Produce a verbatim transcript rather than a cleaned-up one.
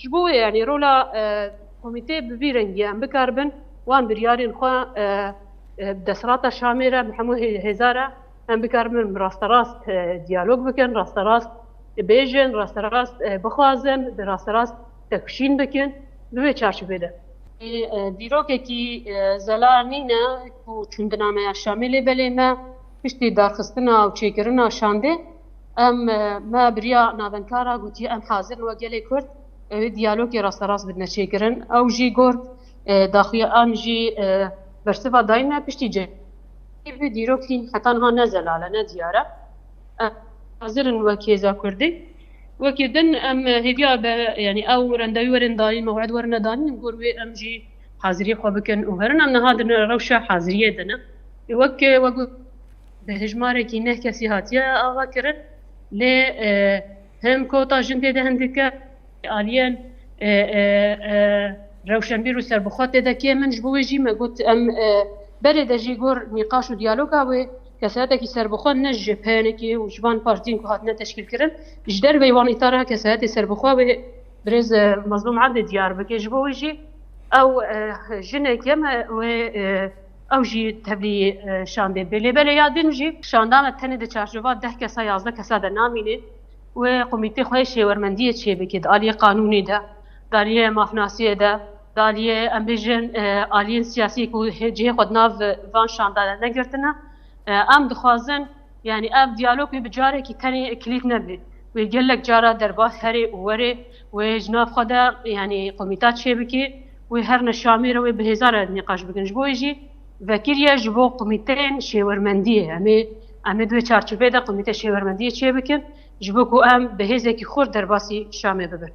Ji bo wê, yanî rola e, komîtê bi vî rengî em bikaribin wan biryarên xwe e, e, bi desthilata Şamê re, bi hemû hê- hêza re em bikaribin bi rasterast e, diyalog bikin, rasterast bêjin, rasterast e, bixwazin, bi rasterast tekoşîn bikin. Di wê çarçovê de. E, e, dîrokekî e, zelal nîne ku çûndina me ya Şamê lê belê me piştî darxistina û çêkirina şandê em e, me biriya navendkara gotiye em hazir in wek gelê Kurd e, wê diyalogê rasterast bidine çêkirin. Ew jî got e, daxuyan jî e, bersiva dayîn me piştî cem. Vê dîrokî heta niha ne zelal e, ne diyar e. Em hazir in wek hêza Kurdî. Wekî din em hêviya be, yanî ew rendewî werin danîn, mew'id werine danîn, gor wê em jî haziriyê xwe bikin û herin em niha di rewşa haziriyê de ne. Wek, wek bi hejmarekî neh kesî hatiye ava kirin, lê e, hem kota jin tê de hindik e, aliyên e, e, e, rewşenbîr û serbixwe tê de kêm in. Ji bo wê jî me got em e, berê de jî gor nîqaş û diyaloga wê kesayetekî serbixwe ne ji PYNekê û ji van partiyên ku hatine teşkîlkirin, ji derveyî wan îtara kesayetê serbixwe wê birêz e, Mazlûm Ebdî diyar bike. Ji bo wê jî ew e, jinek e me wê e, ew jî tevlî e, şandê bê. Lê belê ya din jî şanda me tenê di çarçova deh kesa, yazdeh kesa de namîne. Wê komîtê xwe yê şêwermendiyê çêbike di aliyê qanûnê de, di aliyê mafnasiyê de, di aliyê, em bêjin e, aliyên siyasî ku hê- cihê xwe di nav van şanda de negirtine. E, em dixwazin, yanî ev diyalog wê bi carekî tenê kilît nebe. Wê gelek cara derbas herê û werê, wê ji nav xwe de, yanî komîta çêbike, wê herne Şamê re wê bi hêza re nîqaş bikin. Ji bo wê jî vekiriye ji bo komîteyên şêwermendiyê. Em ê, em ê di wê çarçovê de komîtê şêwermendiyê çêbikin, ji bo ku em bi hêzekî xurt derbasî Şamê bibin.